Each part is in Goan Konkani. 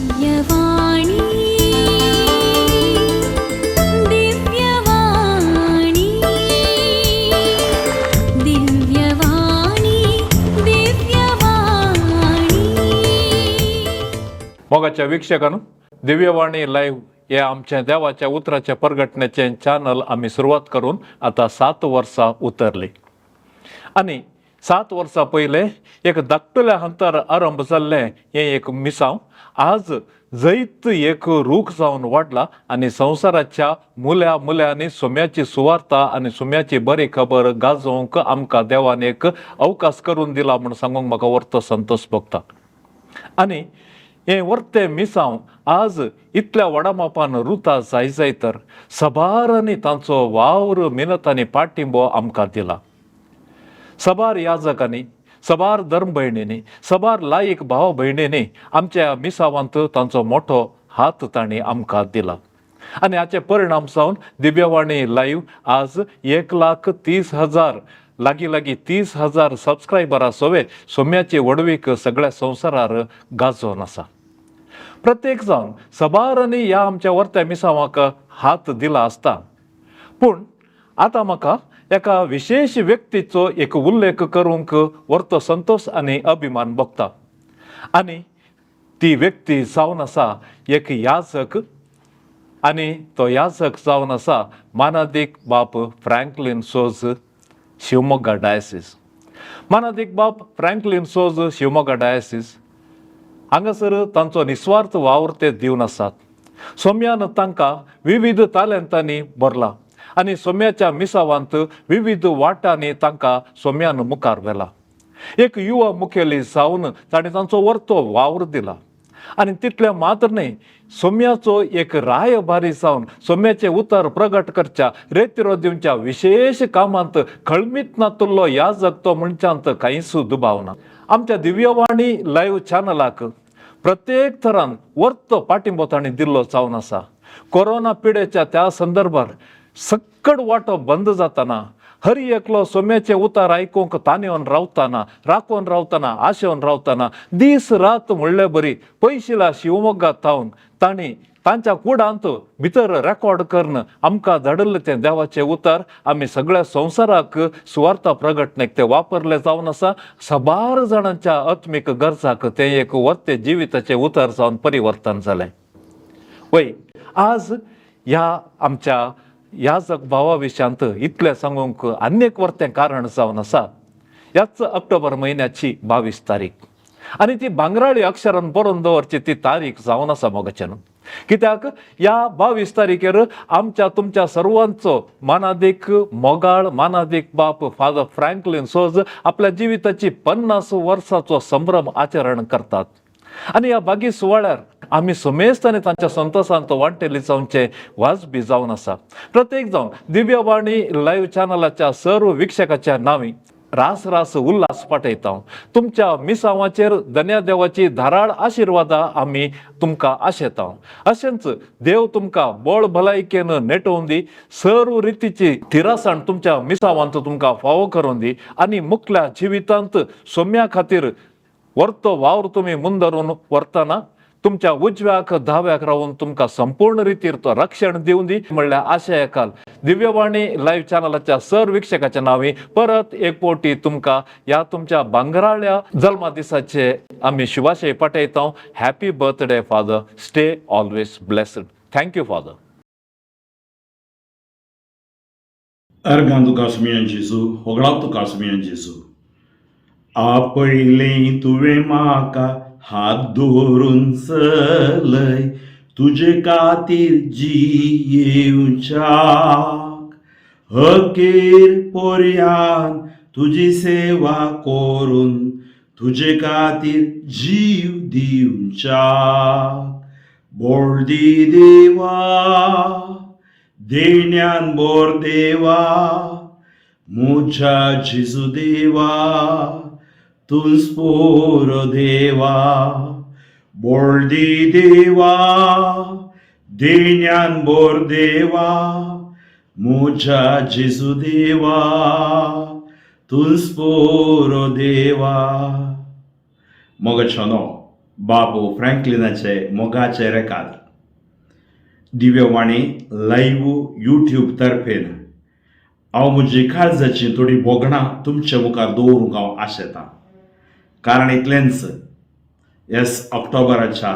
दिव्यवाणी, दिव्यवाणी, दिव्यवाणी, दिव्यवाणी. मोगाच्या वीक्षकांनो, दिव्यवाणी लाईव्ह हे आमच्या देवाच्या उतराच्या परगटण्याचें चॅनल आमी सुरवात करून आतां 7 वर्सां उतरली आनी 7 वर्सां पयलें एक धाकटुल्या हंतार आरंभ जाल्लें हें एक मिसांव आज जैत एक रूख जावन वाडला आनी संवसाराच्या मुल्या मुल्यांनी सोम्याची सुवार्ता आनी सोम्याची बरी खबर गाजोवंक आमकां देवान एक अवकाश करून दिला म्हूण सांगूंक म्हाका वर्तो संतोश भोगता. आनी हें वर्तें मिसांव आज इतल्या व्हडा मापान रुता जाय जाय तर सबारांनी तांचो वावर, मिनत आनी पाठिंबो आमकां दिला. सबार याजकांनी, सबार धर्म भयणींनी, सबार लायक भाव भयणींनी आमच्या मिसावांत तांचो मोठो हात तांणी आमकां दिला आनी हाचे परिणाम जावन दिव्यवाणी लायव्ह आज 1,30,000, लागीं लागीं 30,000 सबस्क्रायबरां सोवे सोम्याची व्हडवीक सगळ्या संवसारार गाजोवन आसा. प्रत्येक जावन सबारांनी ह्या आमच्या वर्त्या मिसावाक हात दिला आसता, पूण आतां म्हाका एका विशेश व्यक्तीचो एक उल्लेख करूंक वर्तो संतोश आनी अभिमान भोगता आनी ती व्यक्ती जावन आसा एक याजक आनी तो याजक जावन आसा मानादीक बाप फ्रँकलीन सोज, शिवमोग्गा डायसीस. मानादीक बाप फ्रँकलीन सोज, शिवमोग्गा डायसीस, हांगासर तांचो निस्वार्थ वावर ते दिवन आसात. सोम्यान तांकां विविध तालेंतांनी भरला आनी सोम्याच्या मिसावांत विविध वाटांनी तांकां सोम्यान मुखार व्हेला. एक युवा मुखेली जावन ताणें तांचो वर्तो वावर दिला आनी तितलें मात्र न्हय, सोम्याचो एक रायभारी जावन सोम्याचें उतर प्रगट करच्या, रेतिरो दिवच्या विशेश कामांत खळमीत नातुल्लो याजक तो म्हणच्यांत कांयच दुबाव ना. आमच्या दिव्यवाणी लायव्ह चॅनलाक प्रत्येक थरान वर्तो पाठिंबो तांणी दिल्लो जावन आसा. कोरोना पिडेच्या त्या संदर्भार सक्कड वाटो बंद जाताना, हरी एकलो सोम्याचें उतार आयकूंक तानेवन रावताना, राखून रावताना, आशेवन रावताना, दीस रात म्हणले बरी पयशिला शिवमोग्गा तावन तांणी तांच्या कुडांत भितर रेकॉर्ड करून आमकां धाडिल्लें तें देवाचें उतर आमी सगळ्या संवसाराक सुवार्ता प्रगटणेक ते वापरले जावन आसा. सबार जाणांच्या आत्मीक गरजाक तें एक वर्ते जिविताचें उतर जावन परिवर्तन जालें. वय, आज ह्या आमच्या याजक भावा विशयांत इतलें सांगूंक आन्येक वर्तें कारण जावन आसा. ह्याच ऑक्टोबर म्हयन्याची 22 तारीख आनी ती भांगराळी अक्षरान बरोवन दवरची ती तारीख जावन आसा मोगाच्यान, कित्याक ह्या 22 तारखेर आमच्या तुमच्या सर्वांचो मानादीक मोगाळ मानादीक बाप फादर फ्रँकलीन सोज आपल्या जिविताची 50 वर्साचो संभ्रम आचरण करतात आनी ह्या बागी सुवाळ्यार आमी समेस्त आनी तांच्या संतोशांत वांटेली जावचे वाजबी जावन आसा. प्रत्येक जावन दिव्यवाणी लायव्ह चॅनलाच्या सर्व वीक्षकाच्या नांवी रास रास उल्हास पाठयता. तुमच्या मिसावाचेर धन्या देवाची धाराळ आशिर्वादां आमी तुमकां आशेता. अशेंच देव तुमकां बळ भलायकेन नेटोवन दी, सर्व रितीची थिरासाण तुमच्या मिसावांत तुमकां फावो करून दी आनी मुखल्या जिवितांत सोम्या खातीर वर्तो वावर तुमी मुंदरून व्हरतना तुमच्या उजव्याक दाव्याक रावून तुमकां संपूर्ण रितीर तो रक्षण दिवन दी म्हणल्यार आशय काल दिव्यवाणी लायव्ह चॅनलाच्या सर वीक्षकाच्या नांवी परत एक पोटी तुमकां ह्या तुमच्या भांगराळ्या जल्मा दिसाचे आमी शुभाशय पाठयता. Happy birthday, Father. Stay always blessed. Thank you, Father. अर्गां तुका सुमयान जेजू, होगळाव तुका सुमयान जेजू. आपयलें तुवें म्हाका, हात दवरून चलय, तुजे खातीर जियेवच्याक. अखेर पोरयान तुजी सेवा करून तुजे खातीर जीव दिवच्याक. बोळ दी देवा, देण्यान बोर देवा, म्हज्या जेजू देवा, तूंच पुरो देवा. बोळ दी देवा, देण्यान बोर देवा, म्हज्या जेजू देवा, तूंच पुरो देवा. मोगाच्यानो, बाबू फ्रँकलिनाचे मोगाचे रेकाद. दिव्यवाणी लायव्ह युट्यूब तर्फेन हांव म्हजी काळजाची थोडी भोगणां तुमचे मुखार दवरूंक हांव आशेतां. कारण इतलेंच, येस, ऑक्टोबराच्या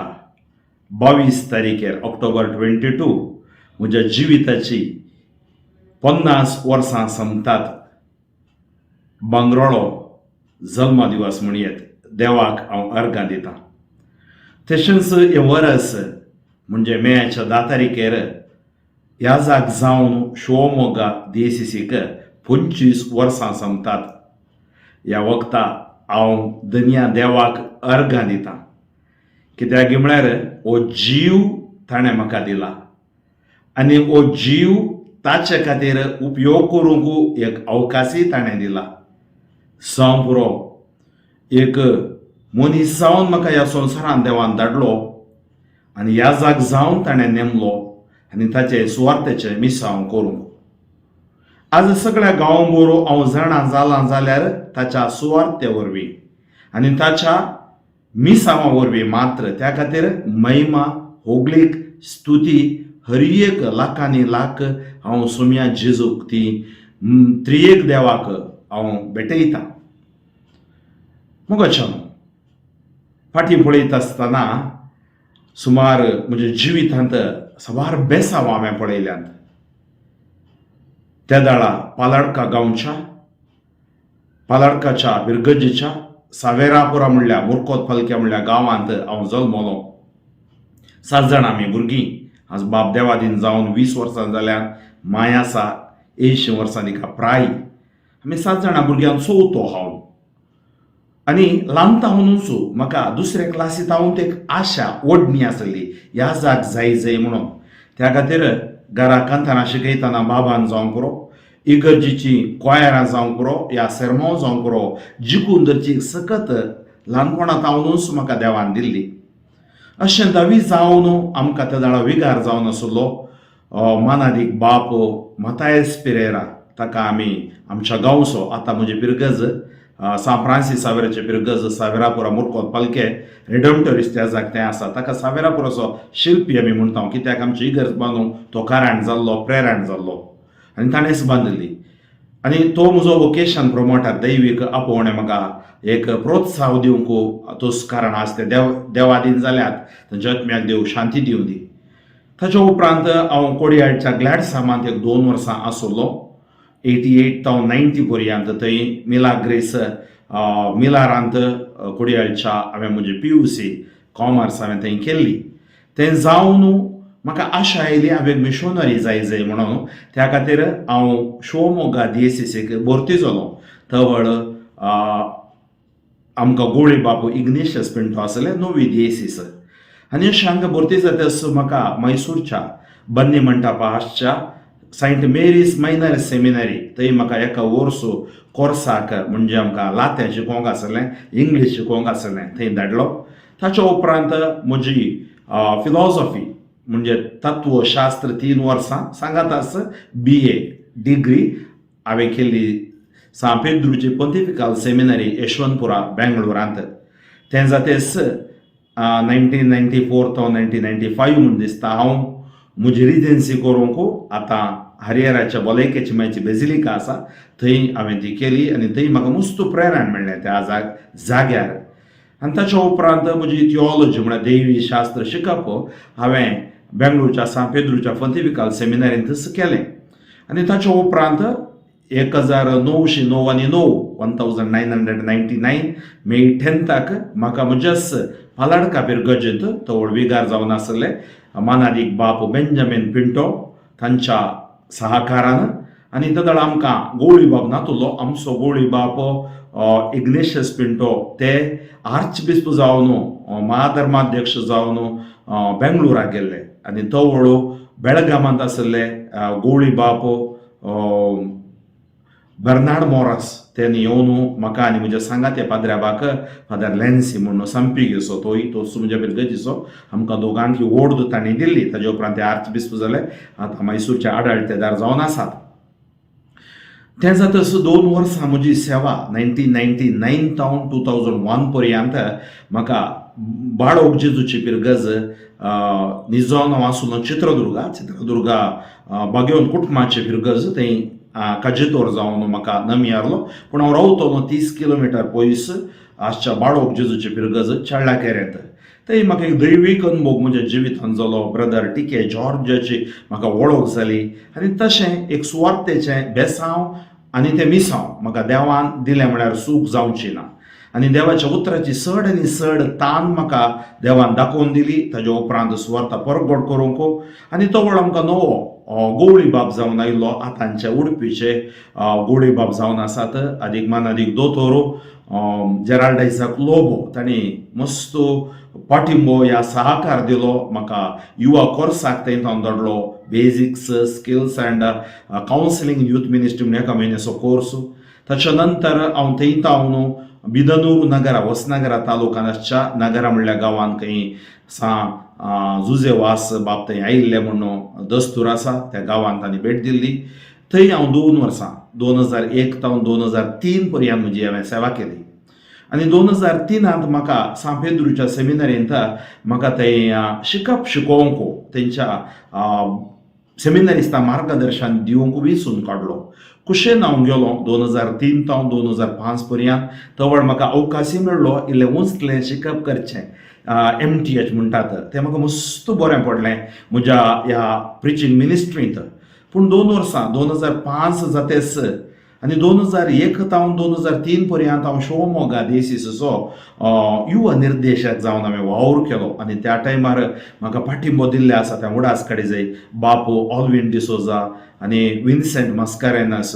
22 तारखेर, ऑक्टोबर 22, म्हज्या जिविताची 50 वर्सां सोंपतात. भांगराळो जल्मदिवस म्हणयेत. देवाक हांव अर्गां दितां. तशेंच हें वरस म्हणजे मेयाच्या 10 तारखेर ह्या जाग जावन शिवमोगा दियेसीक 25 वर्सां सोंपतात. ह्या वखता हांव दनया देवाक अर्गां दितां, कित्याक म्हळ्यार हो जीव ताणें म्हाका दिला आनी हो जीव ताचे खातीर उपयोग करूंक एक अवकाशय ताणें दिला. जावं पुरो, एक मनीस जावन म्हाका ह्या संवसारांत देवान धाडलो आनी ह्या जाग जावन ताणें नेमलो आनी ताचे सुवार्थेचें मिसांव करूंक. आज सगळ्या गांव बरो हांव जाणा जालां जाल्यार ताच्या सुवार्थे वरवीं आनी ताच्या मिसांवा वरवीं मात्र. त्या खातीर महिमा, होगळीक, स्तुती हर एक लाखांनी लाख हांव सोम्या जेजूक, ती त्रियेक देवाक हांव भेटयतां. मोगाच्यानो, फाटीं पळयता आसतना सुमार म्हज्या जिवितांत साबार बेसांव हांवें पळयल्यांत. त्या दाळा पालाडका गांवच्या, पालाडकाच्या बिरगजेच्या सावेरापुरा म्हणल्या मुरकोत पालक्या म्हणल्या गांवांत हांव जल्मलो. सात जाणां आमी भुरगीं. आज बाप देवादीन जावन 20 वर्सां जाल्यार, माय आसा 80 वर्सां तिका प्राय. आमी सात जाणां भुरग्यांक चवथो हांव आनी ल्हान तावनूच म्हाका दुसऱ्या क्लासींत हांव एक आशा, ओडणी आसली ह्या जाग जाय जाय म्हणून. त्या खातीर घरा कांतारां शिकयतना बाबान जावंक पुरो, इगर्जीची क्वायरां जावंक पुरो या सेरमांव जावंक पुरो, जिखून धरची सकत ल्हानपणांत हांवूच म्हाका देवान दिल्ली. अशें धावी जावन आमकां त्या जाणा विगार जावन आसलो मानादीक बाप मतायस पिरेरा. ताका आमी आमच्या गांवचो, आतां म्हजी पिरगज सां फ्रांसीस सावेराचे पिरगज सावेरापुरा मुरकोत पालके रिडमटोरिस त्या जाग तें आसा, ताका सावेरापुराचो शिल्पी आमी म्हणटा, कित्याक आमची इगर्ज बांदूंक तो कारण जाल्लो, प्रेरण जाल्लो आनी ताणेंच बांदिल्ली. आनी तो म्हजो वोकेशन प्रमोटर, दैवीक आपोवणें, म्हाका एक प्रोत्साह दिवंक तोच कारण आसा. ते देव देवादीन जाल्यात, तांच्या आत्म्याक देव शांती दिवं दी. ताच्या उपरांत हांव कोडयाळच्या ग्लॅडसामांत एक 2 वर्सां आसलो, 88 तावन 90 पर्यंत. थंय मिलाग्रेस मिलारांत कोडयाळच्या हांवें म्हजी पीयूसी कॉमर्स हांवें थंय केल्ली. तें जावन म्हाका आशा आयली हांवें मिशनरी जाय जाय म्हणून. त्या खातीर हांव शिवमोगा दियेसीक भरती जालो. तवळ आमकां गोळी बापू इग्नेशियस पिंटो आसले नवी दियेसीस. आनी अशें हांगा भरती जाता म्हाका मैसूरच्या बन्नी मंटपा आसच्या सेंट मेरीज मायनर सेमिनरी, थंय म्हाका एका वर्स कोर्साक, म्हणजे आमकां लातें शिकोवंक आसलें, इंग्लीश शिकोवंक आसलें, थंय धाडलो. ताच्या उपरांत म्हजी फिलॉसॉफी म्हणजे तत्वशास्त्र 3 वर्सां सांगाताच बी ए डिग्री हांवें केली सां पेद्रूची पोंतिफिकल सेमिनरी, यशवंतपुरा, बेंगळुरांत. तें जातेच 1994 तो 1995 म्हूण दिसता, हांव म्हजी रिजन्सी करूंक आतां हरिहराच्या भलायकेची मायची बेजिलिका आसा थंय हांवें ती केली आनी थंय म्हाका मस्त प्रेरण मेळ्ळें त्या जाग्यार. आनी ताच्या उपरांत म्हजी थियोलॉजी म्हळ्यार दैवी शास्त्र शिकप हांवें बेंगळूरच्या सां पेद्रूच्या पोंतिफिकल सेमिनारींतच केलें. आनी ताच्या उपरांत 1999, 1999 मे 10ताक म्हाका म्हज्याच पालाडका पिरगजेंत तवळ विगार जावन आसले मानादीक बाप बेंजामीन पिंटो तांच्या सहकारान आनी तेदळ आमकां गोळी बाब नातुलो, आमचो गोळी बाप इग्नेशियस पिंटो ते आर्च बिस्प जावन, महाधर्माध्यक्ष जावन बेंगळुराक गेल्ले आनी तवळ बेळगामांत आसले गोळी बाप बर्नाड मोरास तेणी येवन म्हाका आनी म्हज्या सांगाते पाद्र्याबाक, फादर लॅन्सी म्हणून संपिगेचो, तोय तोच म्हज्या पिरगजीचो, आमकां दोगांक ओर्द तांणी दिल्ली. ताजे उपरांत ते आर्च बिस्प जाले, आतां मैसूरचे आडळतेदार जावन आसात. तें जातच 2 वर्सां म्हजी सेवा 1999 तावन 2001 पर्यंत म्हाका बाळोक जेजूची पिरगज निजोन हांव आसलो चित्रदुर्गा चित्रदुर्गा बागेवन कुटुंबाची फिरगज थंय काजितोर जावन म्हाका नमी हारलो. पूण हांव रावतलो 30 किलोमिटर पयस आसच्या बाळोक जेजूची फिरगज चेळ्ळाकेऱ्यांत. थंय म्हाका एक दैवीक अनुभव म्हज्या जिवितांत जालो. ब्रदर टी के जॉर्जाची म्हाका वळख जाली आनी तशें एक सुवार्तेचें बेसांव आनी तें मिसांव म्हाका देवान दिलें म्हळ्यार चूक जावची ना. आनी देवाच्या उतराची चड आनी चड तान म्हाका देवान दाखोवन दिली. ताज्या उपरांत सुवार्ता परगट करूंक आनी तो व्हड आमकां नवो गोवळी बाब जावन आयिल्लो. आतांचे उडपीचे गोवळी बाब जावन आसात आदीक मानादीक दोतोर जेराल्ड आयझाक लोबो, तांणी मस्त पाठिंबो ह्या सहकार दिलो म्हाका. युवा कोर्साक थंय हांव धाडलो, basics skills and counselling youth ministry म्हणून एका म्हयन्याचो कोर्स. ताच्या नंतर हांव थंय हांव बिदनूर नगरा होसनगरा तालुक्यांत आसच्या नगरा म्हणल्या गांवांत खंय सा जुजे वास बाब थंय आयिल्ले म्हणून दस्तूर आसा, त्या गांवांत तांणी भेट दिल्ली. थंय हांव 2 वर्सां 2001 तावन 2003 पर्यंत म्हजी हांवें सेवा केली. आनी 2003 म्हाका सांत पेद्रूच्या सेमिनारींत म्हाका थंय शिकप शिकोवंक तेंच्या सेमिनारिस्तां मार्गदर्शन दिवंक वेंचून काडलो. कुशेन हांव गेलो 2003 तावन 2005 पर्यंत. तवळ म्हाका अवकाशय मेळ्ळो इल्लें उंचलें शिकप करचें, MTH म्हणटात तें. म्हाका मस्त बरें पडलें म्हज्या ह्या प्रिचींग मिनिस्ट्रींत. पूण 2 वर्सां 2005 जातेच आनी 2001 तावन 2003 पर्यंत हांव शिवमोगा देसीसचो युवा निर्देशक जावन हांवें वावर केलो. आनी त्या टायमार म्हाका पाठिंबो दिल्ले आसा त्या उडास काडी बापू ऑलवीन डिसोजा आनी विन्सेंट मास्कारेनस,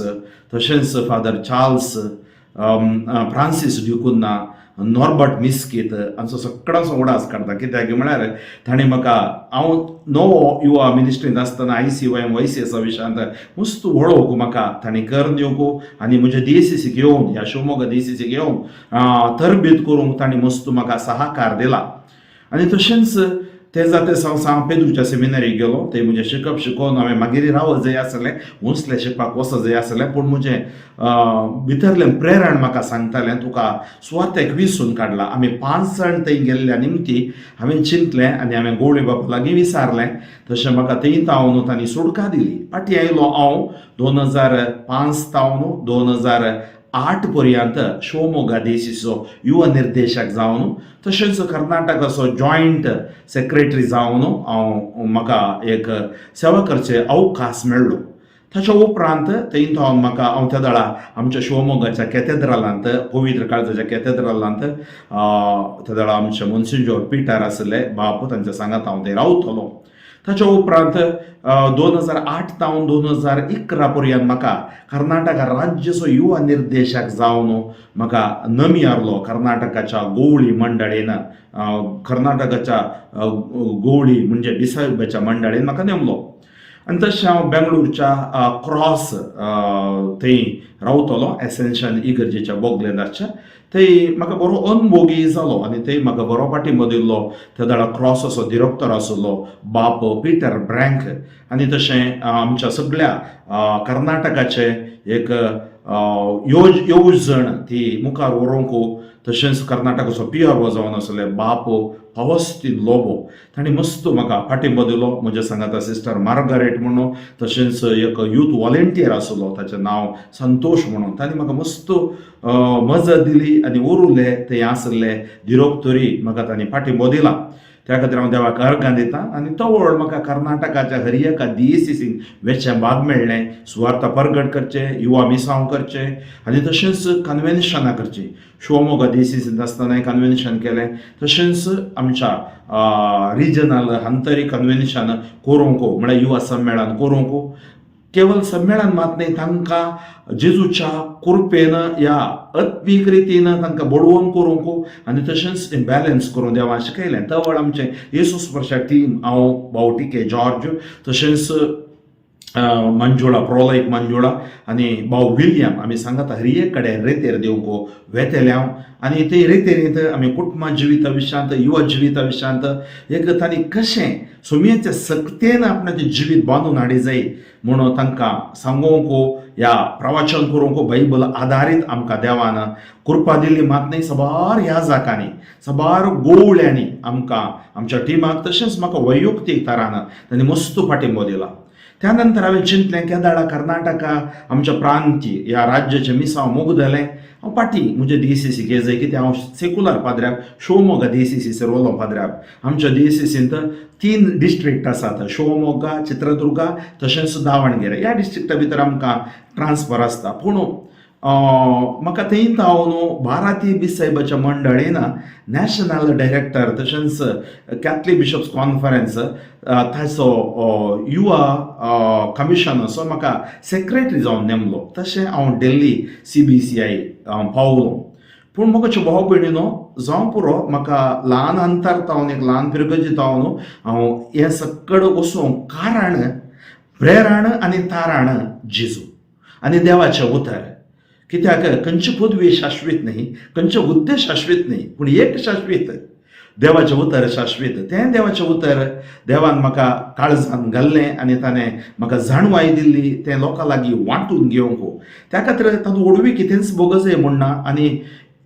तशेंच father Charles Francis ड्युकुन्ना, Norbert Mesquita हांचो सगळ्यांचो उडास काडटा. कित्याक म्हळ्यार तांणी म्हाका हांव नवो युवा मिनिस्ट्रींत आसतना ICYM YCS विशयांत मस्त वळख म्हाका तांणी करून दिवंक आनी म्हज्या डीएसीसीक येवन ह्या शिवमोगा डीएसीसीक येवन तरबेत करूंक तांणी मस्त म्हाका सहकार दिला. आनी तशेंच ते जाते हांव सांत पेद्रूच्या सेमिनारीक गेलो. ते म्हजें शिकप शिकोवन हांवें मागीर रावत जाय आसलें, उंचलें शिकपाक वचत जाय आसलें. पूण म्हजें भितरलें प्रेरण म्हाका सांगतालें तुका सुवातेक विसून काडला. आमी 5 जाण थंय गेल्ल्या निमती हांवें चिंतलें आनी हांवें गोवळी बाबा लागीं विचारलें. तशें म्हाका थंय तावन तांणी सुटका दिली. फाटीं आयलो हांव 2005 तावन 2008 पर्यंत शिवमोगा देशीचो युवा निर्देशक जावन तशेंच कर्नाटकाचो जॉयंट सेक्रेटरी जावन हांव म्हाका एक सेवा करचे अवकाश मेळ्ळो. ताच्या उपरांत थंय हांव म्हाका हांव त्या वेळा आमच्या शिवमोगाच्या कॅथेड्रलांत, पवित्र काळजाच्या कॅथेड्रलांत त्या वेळा आमचे मोन्सिंजोर पिटर आसले बाप, तांच्या सांगात हांव थंय रावतलो. ताच्या उपरांत 2008 तावन 2011 पर्यंत म्हाका कर्नाटका राज्याचो युवा निर्देशक जावन म्हाका नमी हारलो. कर्नाटकाच्या गोवळी मंडळीन, कर्नाटकाच्या गोवळी म्हणजे बिसायबाच्या मंडळीन म्हाका नेमलो. आनी तशें हांव बेंगळूरच्या क्रॉस थंय रावतलो, एसेन्शन इगर्जेच्या बोगलेंत आसच्या थंय म्हाका बरो अनभोगी जालो आनी थंय म्हाका बरो पाठिंबो दिल्लो. त्या वेळार क्रॉसाचो डिरेक्टर आसलो बाप पिटर ब्रँक. आनी तशें आमच्या सगळ्या कर्नाटकाचे एक येवजण ती मुखार व्हरूंक तशेंच कर्नाटकाचो PRO जावन आसले बाप पावस्तीन लोबो, तांणी मस्त म्हाका पाठिंबो दिलो. म्हज्या सांगाता सिस्टर मार्गरेट म्हणून, तशेंच एक यूथ वॉलेंटियर आसलो ताचें नांव संतोष म्हणून, तांणी म्हाका मस्त मजत दिली. आनी उरुले थंय आसले दिरोक्तोरी म्हाका तांणी पाठिंबो दिला. त्या खातीर हांव देवाक अर्गां दिता. आनी तो व्हड म्हाका कर्नाटकाच्या हर एका डीएसीसीक वेचें भाग मेळ्ळें, सुवार्ता परगट करचें, युवा मिसांव करचें आनी तशेंच कन्वेन्शनां करचीं. शिवमोगा डीएसीसींत आसतना कन्वेन्शन केलें, तशेंच आमच्या रिजनल हंतरी कन्वेन्शन करूंक म्हळ्यार युवा सम्मेळन करूंक. केवल सम्मेळन मात न्हय, तांकां जेजूच्या कृपेन ह्या आत्मीक रितीन तांकां बडोवन करूंक आनी तशेंच बॅलन्स करूंक देवान शिकयलें. तवळ आमचें येसू स्पर्शा टीम, हांव भाव टी के जॉर्ज, तशेंच मंजुळा, प्रोलायक मंजुळा आनी भाव विलियम आमी सांगाता हर एक कडेन रेतेर दिवंक वेतेले हांव. आनी ते रेतेरींत आमी कुटुंबा जिविता विशयांत, युवा जिविता विशयांत एक तांणी कशें सोमयेच्या सक्तेन आपणाचें जिवीत बांदून हाडी जाय म्हणून तांकां सांगोवंक या प्रवचन करूंक बायबल आदारीत आमकां देवान कृपा दिल्ली. मात न्हय, साबार ह्या जाकांनी, साबार गोवळ्यांनी आमकां, आमच्या टिमाक, तशेंच म्हाका वैयक्तीक तरान तांणी मस्त पाठिंबो दिला. त्या नंतर हांवें चिंतलें, केदाळा कर्नाटका आमच्या प्रांती ह्या राज्याचें मिसांव मुगदलें, हांव पाटी म्हजे डीसीसी घेजय. कित्याक हांव सेकुलर पाद्र्याक, शिवमोगा डीसीसी सरवलो पाद्र्याक. आमच्या डीसीसींत 3 डिस्ट्रिक्ट आसात, शिवमोगा, चित्रदुर्गा तशेंच दावणगेरे. ह्या डिस्ट्रिक्टा भितर आमकां ट्रान्सफर आसता. पूण म्हाका थंय हांव न्हू भारतीय बिसायबाच्या मंडळीन नॅशनल डायरेक्टर तशेंच कॅथलीक बिशप्स कॉन्फरन्स ताचो युवा कमिशन असो म्हाका सेक्रेटरी जावन नेमलो. तशें हांव दिल्ली सीबीसीआय पावलो. पूण म्हाका भाव भयणीनो, जावं पुरो, म्हाका ल्हान अंतर तावन, एक ल्हान पिरगजी तावन हांव हें सकड वचूंक कारण, प्रेरण आनी तारण जेजू आनी देवाचें उतर. कित्याक खंयची पदवी शाश्वीत न्ही, खंयचे हुद्दे शाश्वीत न्ही, पूण एक शाश्वीत, देवाचें उतर शाश्वीत. तें देवाचें उतर देवान म्हाका काळजान घाल्लें आनी ताणें म्हाका जाणवाय दिल्ली तें लोकां लागीं वांटून घेवंक. त्या खातीर तातूंत व्हडवी कितेंच भोगजय म्हूण ना. आनी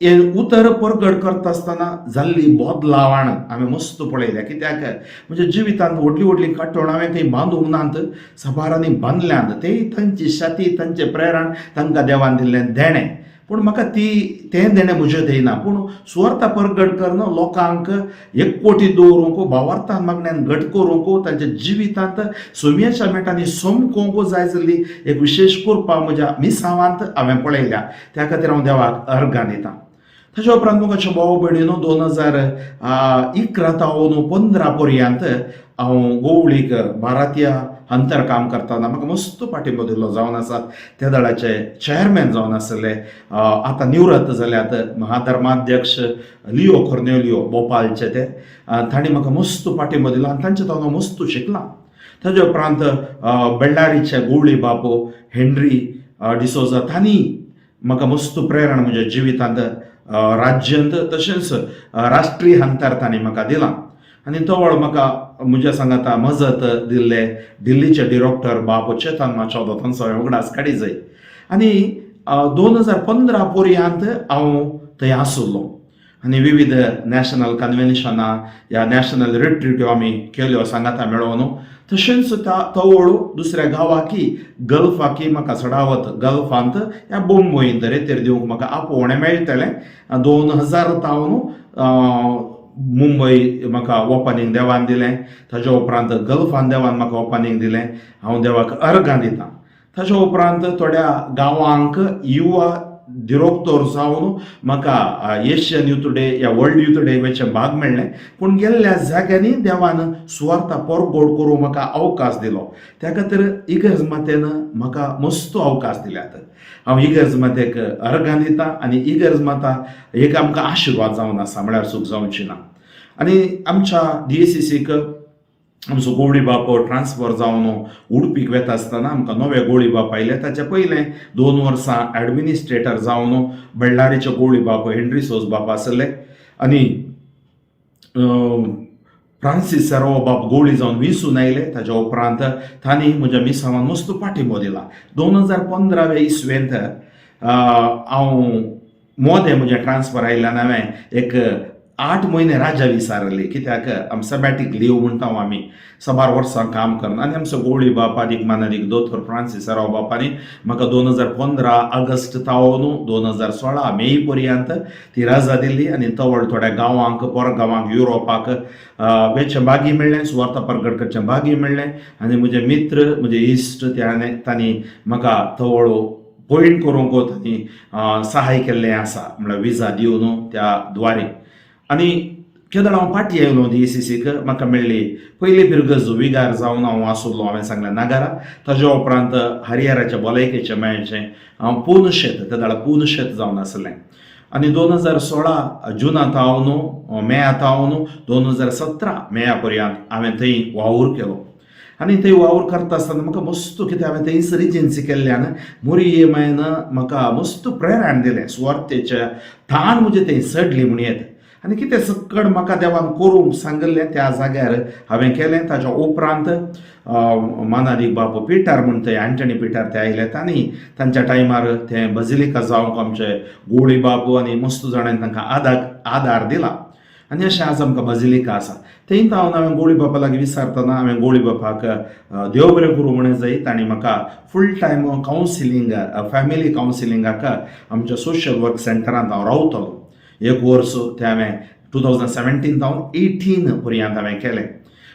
हें उतर परगट करता आसतना जाल्ली बदलावण हांवें मस्त पळयल्या. कित्याक म्हज्या जिवितांत व्हडलीं व्हडलीं काटोण हांवें थंय बांदूंक नात, साबारांनी बांदल्यांत. ते तांची शाती, तांचें प्रेरण, तांकां देवान दिल्लें देणें. पूण म्हाका ती तें देणें म्हजें दिना, पूण सुवार्ता परगट करून लोकांक एकवटी दवरूंक, भावार्थान मागण्यान घट करूंक, तांच्या जिवितांत सोमयेच्या मेटांनी समकोवंक जाय जाल्ली एक विशेश कृपा म्हज्या मिसावांत हांवें पळयल्या. त्या खातीर हांव देवाक अर्गां दितां. ताच्या उपरांत मुखाच्या भाव भयणीनो, 2011 तावन 15 पर्यंत हांव गोवळीक भारतीय अंतर काम करतना म्हाका मस्त पाठिंबो दिल्लो जावन आसात त्या दळाचे चॅरमॅन जावन आसले, आतां निवृत्त जाल्यात, महाधर्माध्यक्ष लिओ कोर्नेलियो भोपालचे ते, तांणी म्हाका मस्त पाठिंबो दिलो आनी तांचे हांव मस्त शिकलां. ताजे उपरांत बेळ्ळारीचे गोवळी बापू हेनरी डिसोजा, तांणी म्हाका मस्त प्रेरणा म्हज्या जिवितांत, राज्यांत तशेंच राष्ट्रीय हंतार तांणी म्हाका दिलां. आनी तवळ म्हाका म्हज्या सांगाता मजत दिल्ले दिल्लीचे डिरेक्टर बाप चेतन माचोदो, तांचो हांवें उगडास काडी जाय. आनी 2015 पर्यंत हांव थंय आसलो आनी विविध नॅशनल कन्व्हेन्शनां या नॅशनल रिट्रिट्यो आमी केल्यो सांगाता मेळोवन. तशेंच त्या तवळ दुसऱ्या गांवाकी, गल्फाकी म्हाका चडावत गल्फांत या बोंबोईंत रेतेर दिवंक म्हाका आपोवणें मेळटलें. 2000 तावन मुंबय म्हाका ओपनींग देवान दिलें. ताज्या उपरांत गल्फान देवान म्हाका ओपनींग दिलें. हांव देवाक अर्गां दितां. ताज्या उपरांत थोड्या गांवांक युवा दिरोक्तोर जावन म्हाका एशियन युथ डे या वर्ल्ड युथ डे वेचे भाग मेळ्ळें. पूण गेल्ल्या जाग्यांनी देवान सुवार्ता परगोड करूंक म्हाका अवकाश दिलो. त्या खातीर इगर्ज मातेन म्हाका मस्त अवकाश दिल्यात. हांव इगर्ज मातेक अर्गां दितां आनी इगर्ज माता एक आमकां आशिर्वाद जावन आसा म्हळ्यार चूक जावची ना. आनी आमच्या डीएसीसीक आमचो गोवळी बाप ट्रान्सफर जावन उडपीक वेता आसतना आमकां नवे गोवळी बाप आयले. ताचे पयलें 2 वर्सां एडमिनिस्ट्रेटर जावन बेळ्ळारीचे गोवळी बाप हेनरी सोज बाप आसले आनी फ्रांसीस सेरोवा बाप गोवळी जावन विसून आयले. ताच्या उपरांत तांणी म्हज्या मिसावान मस्त पाठिंबो दिला. 2015व्या इसवेंत हांव मोदें म्हजें ट्रान्सफर आयिल्ल्यान हांवें एक 8 म्हयने राजा विसारली. कित्याक आम सबॅटीक लीव म्हणटा आमी, साबार वर्सां काम करून. आनी आमचो गोवळी बाप आदीक मानादीक दोतोर फ्रांसीस सेराव बापांनी म्हाका 2015 ऑगस्ट तावन 2016 मे पर्यंत ती रजा दिली. आनी तवळ थोड्या गांवांक, परगांवांक, युरोपाक वेचें भागी मेळ्ळें, सुवार्ता परगट करचें भागी मेळ्ळें. आनी म्हजे मित्र, म्हजे इश्ट त्याने तांणी म्हाका तवळ पॉयंट करूंक तांणी सहाय केल्लें आसा, म्हळ्यार विजा दिवन त्या द्वारे. आनी केदळ हांव फाटीं आयलो डीएसीसीक, म्हाका मेळ्ळी पयली पिरगज विगार जावन हांव आसुल्लो, हांवें सांगलें नागारा. ताज्या उपरांत हरिहराच्या भलायकेचें मेळचें हांव पूर्ण शेत त्या वेळार पूर्ण शेत जावन आसलें. आनी 2016 जुना तावन, मेया तावन 2017 मेया पर्यंत हांवें थंय वावर केलो. आनी थंय वावर करता आसतना म्हाका मस्त कितें हांवें थंयच रिजन्सी केल्ल्यान मोरये मायन म्हाका मस्त प्रेरण दिलें. सुवार्थेच्या ताण म्हजें थंय चडली म्हण येत आनी कितें सक्कड म्हाका देवान करूंक सांगिल्लें त्या जाग्यार हांवें केलें. ताच्या उपरांत मानादीक बापू पिटर म्हूण थंय अँटनी पिटर ते आयले आनी तांच्या टायमार ते बजिलिका जावंक आमचे गोळी बापू आनी मस्त जाणांनी तांकां आदार दिला आनी अशें आज आमकां बजिलिका आसा. थंय हांव हांवें गोळी बापा लागीं विचारतना हांवें गोळी बापाक देव बरें करूं म्हणून जाय. तांणी म्हाका फूल टायम कावन्सिलींग, फॅमिली कावन्सिलिंगाक आमच्या सोशल वर्क सेंटरांत हांव रावतलो. एक वर्स तें हांवें 2017 जावन 18 पर्यंत हांवें केलें.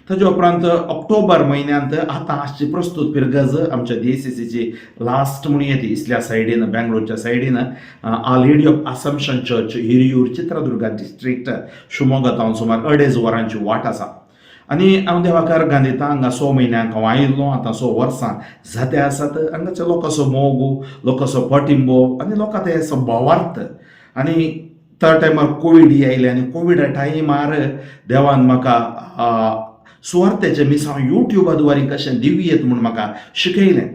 ताच्या उपरांत ऑक्टोबर म्हयन्यांत आतां आसची प्रस्तूत पिरगज आमच्या डीएसीसीची लास्ट म्हणून येता इसल्या सायडीन, बेंगलोरच्या सायडीन, Our Lady of Assumption Church, Hiriyur, Chitradurga district, Shivamogga तावन सुमार 2.5 वरांची वाट आसा. आनी हांव देवाक अर्गां दिता, हांगा 6 म्हयन्यांक हांव आयिल्लो, आतां 6 वर्सां जाते आसात. हांगाच्या लोकांचो मोग, लोकांचो पाटिंबो आनी लोकां ते भावार्थ. आनी त्या टायमार कोवीड आयले आनी कोविडा टायमार देवान म्हाका सुवार्थेचें मिसांव युट्युबा द्वारे कशें दिवयेत म्हूण म्हाका शिकयलें.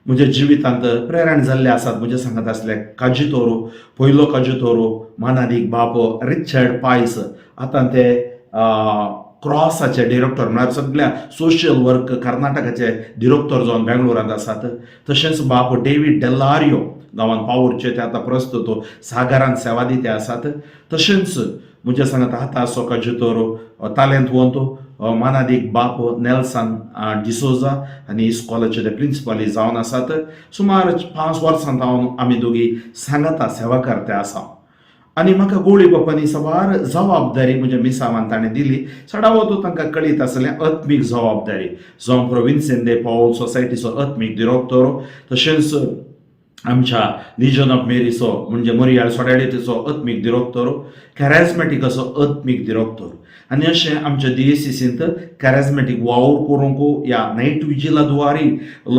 म्हज्या जिवितांत प्रेरण जाल्ले आसात म्हज्या सांगत आसले काजितोरो, पयलो काजितोरो मानादीक बाप रिचर्ड पायस, आतां ते क्रॉसाचे डिरेक्टर, म्हळ्यार सगळ्या सोशल वर्क कर्नाटकाचे डिरेक्टर जावन बेंगलोरांत आसात. तशेंच बाप डेवीड डेल्लारियो, गांवान पावरचे, ते आतां प्रस्तुत सागरान सेवा दिते आसात. तशेंच म्हज्या सांगत आतां आसो काजितोरो तालेंत वंतो मानादीक बाप नेल्सन डिसोजा आनी इस्कॉलाचे ते प्रिंसिपाली जावन आसात. सुमार 5 वर्सां जावन आमी दोगी सांगाता सेवा करते आसा. आनी म्हाका गोळी बापांनी साबार जबाबदारी म्हज्या मिसावान ताणें दिली. चडावत तांकां कळीत आसलें आत्मीक जबाबदारी जावं पुरो विन्सेंत दे पावल सोसायटीचो आत्मीक दिरोक्तोर, तशेंच आमच्या लिजन ऑफ मेरीचो म्हणजे मोरियाळ सोडायटीचो आत्मीक दिरोक्तोर, कॅरेजमॅटिकाचो आत्मीक दिरोक्तोर. आनी अशें आमच्या डीएसीसींत कॅरेजमॅटीक वावर करूंक या नायट विजिला द्वारी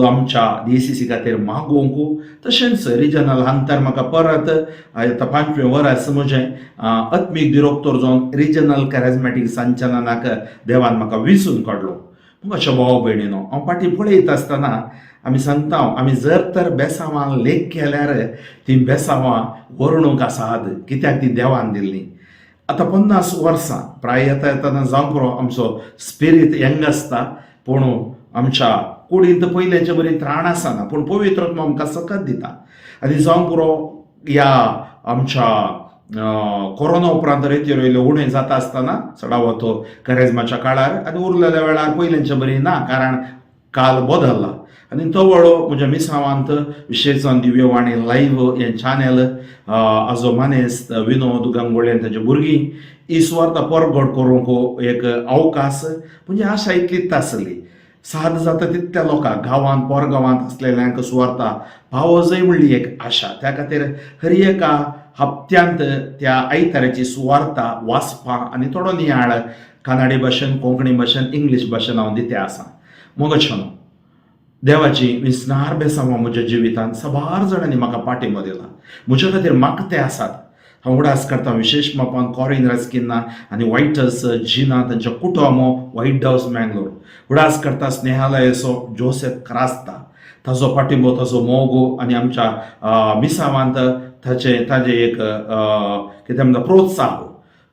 आमच्या डीएसीसी खातीर मागोवंक, तशेंच रिजनल अंतर म्हाका परत आतां 5वें वर्स म्हजें आत्मीक दिरोक्तोर जावन रिजनल कॅरेजमॅटीक संचालनाक देवान म्हाका विसून काडलो. अशें भाव भयणीनो, हांव फाटीं पळयत आसतना आमी सांगता, आमी जर तर बेसांवां लेख केल्यार ती बेसांवां वरणूंक आसात, कित्याक ती देवान दिल्ली. आतां 50 वर्सां प्राय येता येतना जावंक पुरो, आमचो स्पिरीत यंग आसता, पूण आमच्या कुडींत पयल्याचे बरी त्राण आसना, पूण पवित्र आत्मा आमकां सकत दिता. आनी जावंक पुरो, ह्या आमच्या कोरोना उपरांत रेतीर वयले उणें जाता आसतना चडावत करेजमाच्या काळार आनी उरलेल्या वेळार पयल्यांचे बरी ना, कारण काल बदल्ला. आनी तवळो म्हज्या मिसावांत विशेश जावन दिव्यवाणी लायव्ह हें चॅनल, आजो मानेस्त विनोद गंगोळे आनी ताजे भुरगीं ही सुवार्ता परगट करूंक एक अवकाश म्हणजे आशा इतलीच आसली, साद जाता तितल्या लोकांक गांवांत पोरगांवांत आसलेल्यांक सुवार्ता पावजय म्हणली एक आशा. त्या खातीर हर एका हप्त्यांत त्या आयताराची सुवार्ता वाचपा आनी थोडो नियाळ कानाडी भाशेन, कोंकणी भाशेन, इंग्लीश भाशेन हांव दिते आसा. मोगाच्यानो, देवाची विस्नार बेसांवां म्हज्या जिवितांत साबार जाणांनी म्हाका पाठिंबो दिला, म्हज्या खातीर मागते आसात. हांव उडास करता विशेश मापान कॉरीन रस्किन्ना आनी वायटस जिना, तांच्या कुटुंब, व्हायट हावस मँगलोर. उडास करता स्नेहालयाचो जोसेफ क्रास्ता, ताजो पाठिंबो, ताजो मोग आनी आमच्या मिसावांत ताजे एक कितें म्हणटा प्रोत्साह.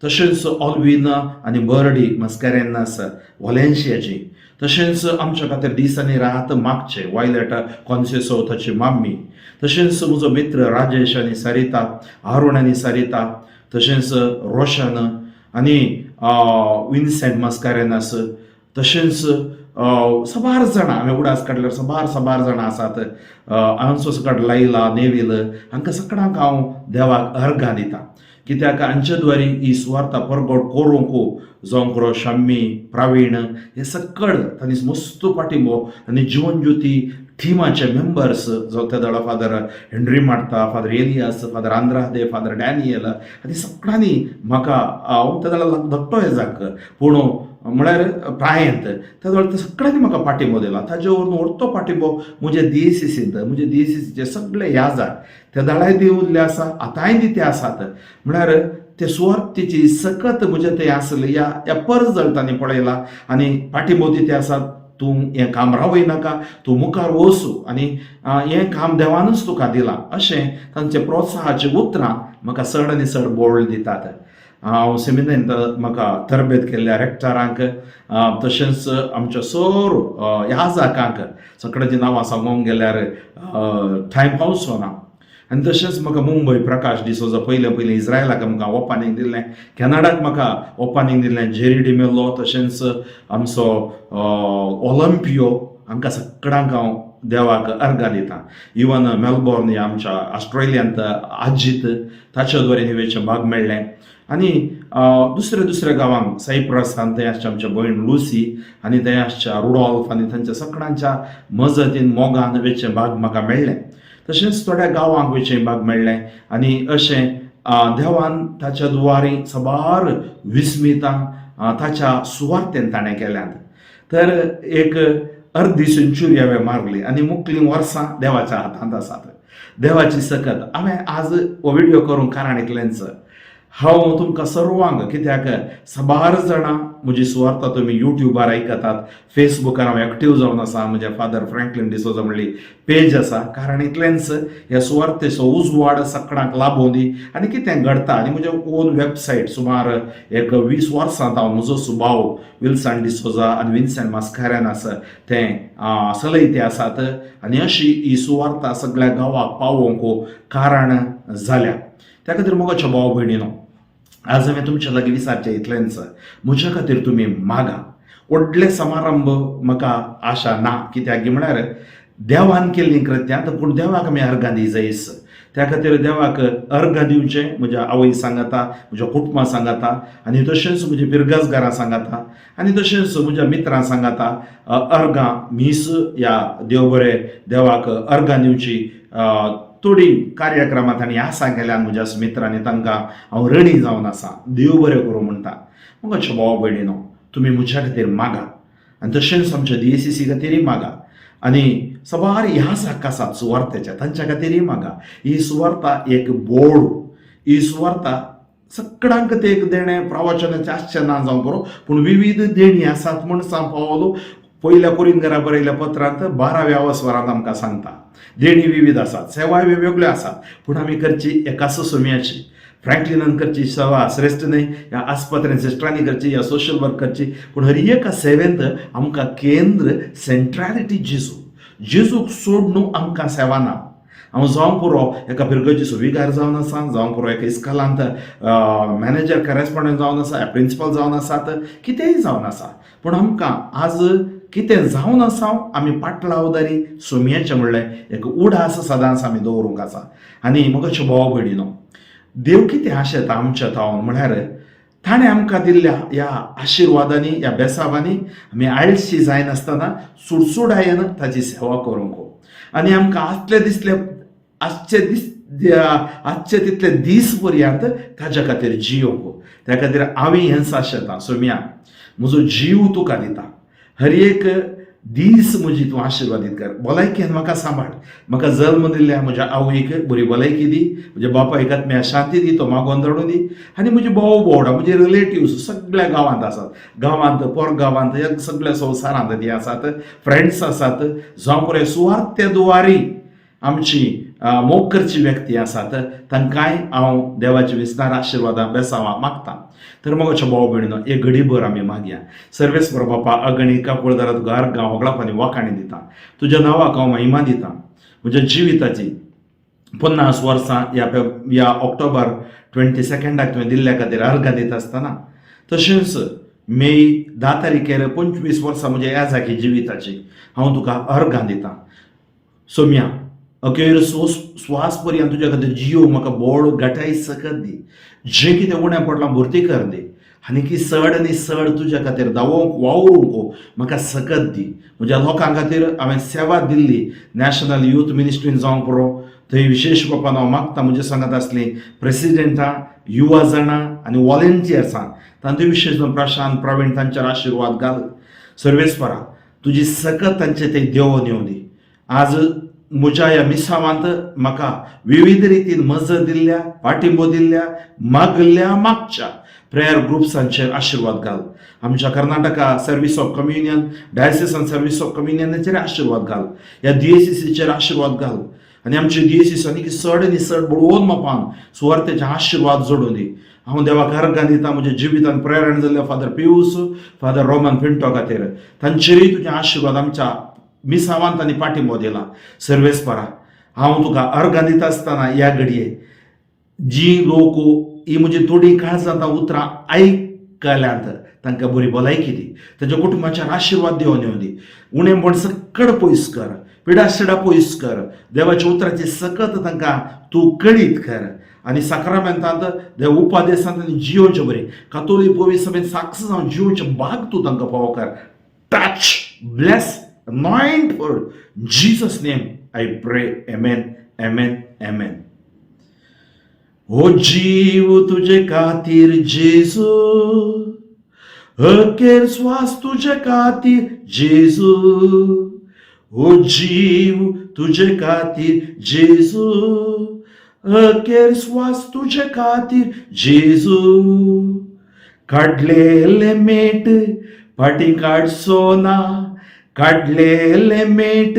तशेंच ऑलवीन आनी बर्डी मस्करेन्नास वॉलेन्शियाची, तशेंच आमच्या खातीर दीस आनी रात मागचे वायलेट कॉन्सेसो, ताची माम्मी, तशेंच म्हजो मित्र राजेश आनी सरिता, अरुण आनी सरिता, तशेंच रोशन आनी विन्सेंट मस्कारेनास, तशेंच साबार जाणां हांवें उडास काडल्यार साबार साबार जाणां आसात. हांचो सकट लायला नेवील, हांकां सगळ्यांक हांव देवाक अर्गां दिता, कित्याक हांचे द्वारी ही सुवार्ता परगट करूंक जावंक पुरो शम्मी, प्रवीण हे सकळ तांणी मस्त पाठिंबो. आनी जिवन ज्योती टिमाचे मेंबर्स जावं ते दळा father Henry Marta, father Elias, father Andrade, father Daniel आनी सगळ्यांनी म्हाका, हांव त्या दळा धाकटो हेजाक पूण म्हळ्यार प्रायेंत त्या वेळार ते सगळ्यांनी म्हाका पाठिंबो दिला. ताजे वरून उरतो पाठिंबो म्हज्या डीएसीसींत, म्हज्या डीएसीसीचे सगळे याजार त्या दळाय दी उरले आसा, आतांय दी ते आसात. म्हळ्यार ते सुवार्थेची सकत म्हजे थंय आसली ह्या ह्या परजळ तांणी पळयला आनी पाठिंबो दी ते आसात. तूं हें काम रावय नाका, तूं मुखार वचूं आनी हें काम देवानूच तुका दिलां, अशें तांचे प्रोत्साहाची उतरां म्हाका चड आनी चड बोळ दितात. हांव सेमिनारींत म्हाका तरबेत केल्ल्या रेक्टरांक, तशेंच आमच्या सोर याजाकांक, सगळ्यांची नांवां सांगूंक गेल्यार टायम पावचो ना. आनी तशेंच म्हाका मुंबय प्रकाश डिसोजा पयलें पयलीं इस्रायलाक आमकां ओपानीक दिल्लें, कॅनडाक म्हाका ओपानीक दिल्लें, जेरी डिमेलो, तशेंच आमचो ऑलंपियो, हांकां सगळ्यांक हांव देवाक अर्गां दितां. इवन मेलबॉर्न ह्या आमच्या ऑस्ट्रेलियांत आजीत ताच्या द्वारे निवेचें भाग मेळ्ळें. आनी दुसऱ्या दुसऱ्या गांवांक सायप्रसान थंय आसच्या आमच्या भयण लुसी आनी थंय आसच्या रुडॉल्फ आनी तांच्या सगळ्यांच्या मजतीन मोगान वेचें भाग म्हाका मेळ्ळें. तशेंच थोड्या गांवांक वयचें भाग मेळ्ळें. आनी अशें देवान ताच्या दुवारी साबार विस्मितां ताच्या सुवार्थेन ताणें केल्यांत. तर एक अर्दी सेंच्युरी हांवें मारली आनी मुखलीं वर्सां देवाच्या हातांत आसात. देवाची सकत हांवें आज हो व्हिडियो करूंक कारण इतलेंच, हांव तुमकां सर्वांक, कित्याक साबार जाणां म्हजी सुवार्ता तुमी युट्युबार आयकतात, फेसबुकार हांव एक्टीव जावन आसा, म्हज्या फादर फ्रँकलीन डिसोजा म्हणली पेज आसा. कारण इतलेंच, ह्या सुवार्तेचो उजवाड सगळ्यांक लाबोवं दी आनी कितें घडटा. आनी म्हज्या ओन वेबसायट सुमार एक 20 वर्सांत हांव म्हजो सुभाव विल्सन डिसोजा आनी विन्सेंट मास्कारेन्हास तें चलयते आसात. आनी अशी ही सुवार्ता सगळ्या गांवाक पावोवंक कारण जाल्या. त्या खातीर मोगाच्या भाव भयणीनो, आज हांवें तुमच्या लागीं विचारचें इतलेंच, म्हज्या खातीर तुमी मागा. व्हडले समारंभ म्हाका आशा ना, कित्याक म्हळ्यार देवान केल्लीं कृत्यां, पूण देवाक आमी अर्गां दी जायस. त्या खातीर देवाक अर्गां दिवचें म्हज्या आवय सांगाता, म्हज्या कुटुंबा सांगाता, आनी तशेंच म्हज्या पिरगासगारां सांगाता, आनी तशेंच म्हज्या मित्रां सांगाता अर्गां मीस ह्या देव बरें देवाक अर्गां दिवची. थोडी कार्यक्रमां तांणी आसा केल्यान म्हज्या मित्रांनी, तांकां हांव ऋणी जावन आसा. देव बरें करूं म्हणटा. मोगाच्या भावा भयणीनो, तुमी म्हज्या खातीर मागा आनी तशेंच आमच्या DACC खातीरय मागा. आनी साबार ह्या साक आसात सुवार्थेच्या, तांच्या खातीरय मागा. ही सुवार्ता एक बोड, ही सुवार्ता सगळ्यांक ते एक देणें प्रवचनाचें आसचें ना जावं बरो, पूण विविध देणी आसात म्हूण सांग पावलो पयल्या कोरिंगरा बरयल्या पत्रांत 12व्या वस्वरांत आमकां सांगता. देणी विविध आसात, सेवाय वेगवेगळ्यो आसात, पूण आमी करची एकाच सुम्याची. फ्रँकलिनान करची सेवा श्रेश्ठ न्हय, ह्या आस्पत्रेन सिस्टरांनी करची, ह्या सोशल वर्क करची, पूण हर एका सेवेंत आमकां केंद्र सेंट्रॅलिटी जेजू. जेजूक सोडून आमकां सेवा ना. हांव जावं पुरो एका फिरगर्जीचो विगार जावन आसा, जावं पुरो एका इस्कॉलांत मॅनेजर करेस्पॉन्डंट जावन आसा, प्रिंसिपल जावन आसात, कितेंय जावन आसा, पूण आमकां आज कितें जावन आसा आमी पाटलावदारी सोमयेचें म्हणलें एक उडास सदांच आमी दवरूंक आसा. आनी म्हज्या भाव भयणीनो, देव कितें आशेता आमच्या तावन म्हळ्यार ताणें आमकां दिल्ल्या ह्या आशिर्वादांनी, ह्या बेसावांनी आमी आळशी जायनासतना सुडसुडायेन ताची सेवा करूंक. आनी आमकां आसले दिसले आसचे दीस आजचे तितले दीस पर्यंत ताज्या खातीर जियोंक. त्या खातीर हांवें हेंच आशेतां, सोम्या म्हजो जीव तुका दिता, हर एक दीस म्हजी तूं आशिर्वादीत कर, भलायकेन म्हाका सांबाळ. म्हाका जल्म दिल्ल्या म्हज्या आवयक बरी भलायकी दी, म्हज्या बापायक आत्म्या शांती दी, तो मागोवन धाडून दी. आनी म्हजे भाव भोवडा, म्हजे रिलेटिव्स सगळ्या गांवांत आसात, गांवांत पोरगांवांत, ह्या सगळ्या संवसारांत ती आसात, फ्रेंड्स आसात, जावं पुरो सुवार्थे दुवारी आमची मोग करची व्यक्ती आसात, तांकांय हांव देवाची विस्तार आशिर्वादां बेसांवां मागता. तर मोगाच्या भाव भयणीनो, एक घडीभर आमी मागया. सर्वेस्पर बापा, अगणी काकुळदारा तुका अर्गां होगळाप आनी वाखाणी दिता, तुज्या नांवाक हांव महिमा दिता. म्हज्या जिविताची 50 वर्सां ह्या ऑक्टोबर 22 तुवें दिल्ल्या खातीर अर्गां दिता आसतना, तशेंच मे 10 तारखेर 25 वर्सां म्हज्या याजाकी जिविताची हांव तुका अर्गां दिता. सोम्या, अखेर स्वास पर्यंत तुज्या खातीर जियो म्हाका बोळ घटाय सकत दी, जें कितें उणें पडलां भरती कर दी, आनी की चड आनी चड तुज्या खातीर धांवोंक वावरूंक म्हाका सकत दी. म्हज्या लोकां खातीर हांवें सेवा दिल्ली नॅशनल यूथ मिनिस्ट्रीन जावंक पुरो, थंय विशेश बापान हांव मागता म्हज्या सांगात आसलीं प्रेसिडेंटां, युवा जाणां आनी वॉलेंटियर्सां, तांचे विशेश प्रशांत प्रवीण तांचेर आशिर्वाद घाल. सर्वेस्परा, तुजी सकत तांचे ते देवोन येवं दी. आज म्हज्या ह्या मिसावांत म्हाका विविध रितीन मजत दिल्ल्या, पाठिंबो दिल्ल्या, मागल्ल्या मागच्या प्रेयर ग्रुप्सांचेर आशिर्वाद घाल. आमच्या Karnataka service of communion, diocesan service of कम्युनियनाचेर आशिर्वाद घाल. ह्या दियेसीचेर आशिर्वाद घाल आनी आमचे दियेसीस आनी चड आनी चड बळोवन मापान सुवार्तेचे आशिर्वाद जोडून दी. हांव देवाक अर्गां दिता म्हज्या जिवितान प्रेरण जाल्ल्या फादर पियूस, फादर रोमन पिंटो खातीर. तांचेरूय तुजे आशिर्वाद आमच्या मिसावान तांणी पाठिंबो दिला. सर्वेस्परा, हांव तुका अर्गां दिता आसतना ह्या घडये जी लोक ही म्हजी थोडी काळजांत उतरां आयकल्यांत तांकां बरी भलायकी दी. तांच्या कुटुंबाचेर आशिर्वाद दिवन येवं दी. उणेपण सकड पयस कर, पिडाशिडा पयस कर. देवाच्या उतराची सकत तांकां तूं कळीत कर आनी साक्रामेंतांत, देव उपादेसांत आनी जियोवचे बरी कातोलीक पवित्र सभेन साक्ष जावन जियोवचे भाग तूं तांकां फावो कर. Touch, bless, anoint. For Jesus name I pray. Amen, amen, amen. हो जीव तुजे खातीर जेजू, अखेर श्वास तुजे खातीर जेजू. हो जीव तुजे खातीर जेजू, अखेर श्वास तुजे खातीर जेजू. काडलेले मेट फाटीं काडचो ना, काडलेले मेट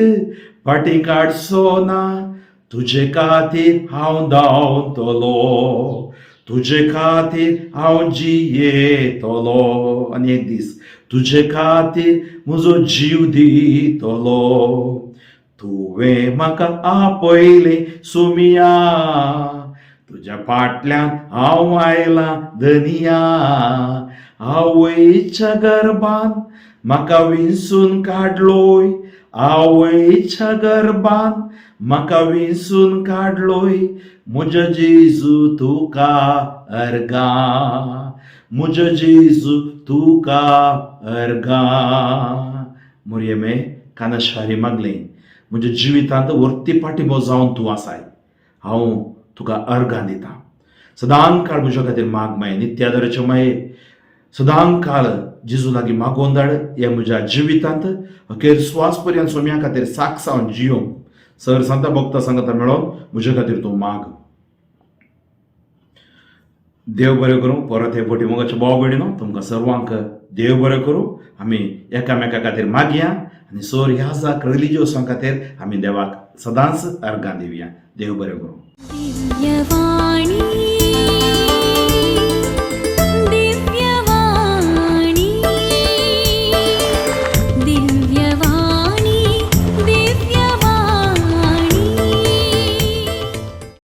फाटीं काडचो ना. तुजे खातीर हांव धांवतलो, तुजे खातीर हांव जियेतलो आनी एक दीस तुजे खातीर म्हजो जीव दितलो. तुवें म्हाका आपयलें सोमिया, तुज्या फाटल्यान हांव आयलां धनिया. आवयच्या गर्भान म्हाका विंचून काडलोय, आवयच्या गर्भान म्हाका विंचून काडलोय. म्हज्या जेजू तुका अर्गां, म्हज्या जेजू तुका अर्गां. मुरयमे कानशारी मागलें, म्हज्या जिवितांत वर्ती पाठिंबो जावन तूं आसाय. हांव तुका अर्गां दिता. सदां काळ म्हज्या खातीर माग माये, नित्यादराचे माये. सदां काळ जेजू लागीं मागोवन धाड. ह्या म्हज्या जिवितांत अखेर स्वास पर्यंत सोम्या खातीर साक्ष हांव जियोंक सर सांता भक्ता सांगता मेळोन म्हज्या खातीर तूं माग. देव बरें करूं. परत हे फावटी मोगाचे भाव भयणीनो, तुमकां सर्वांक देव बरें करूं. आमी एकामेका खातीर मागया आनी सोर ह्या जाक रिलिजियोसां खातीर आमी देवाक सदांच अर्गां दिवया. देव बरें करूं. दिव्यवाणी.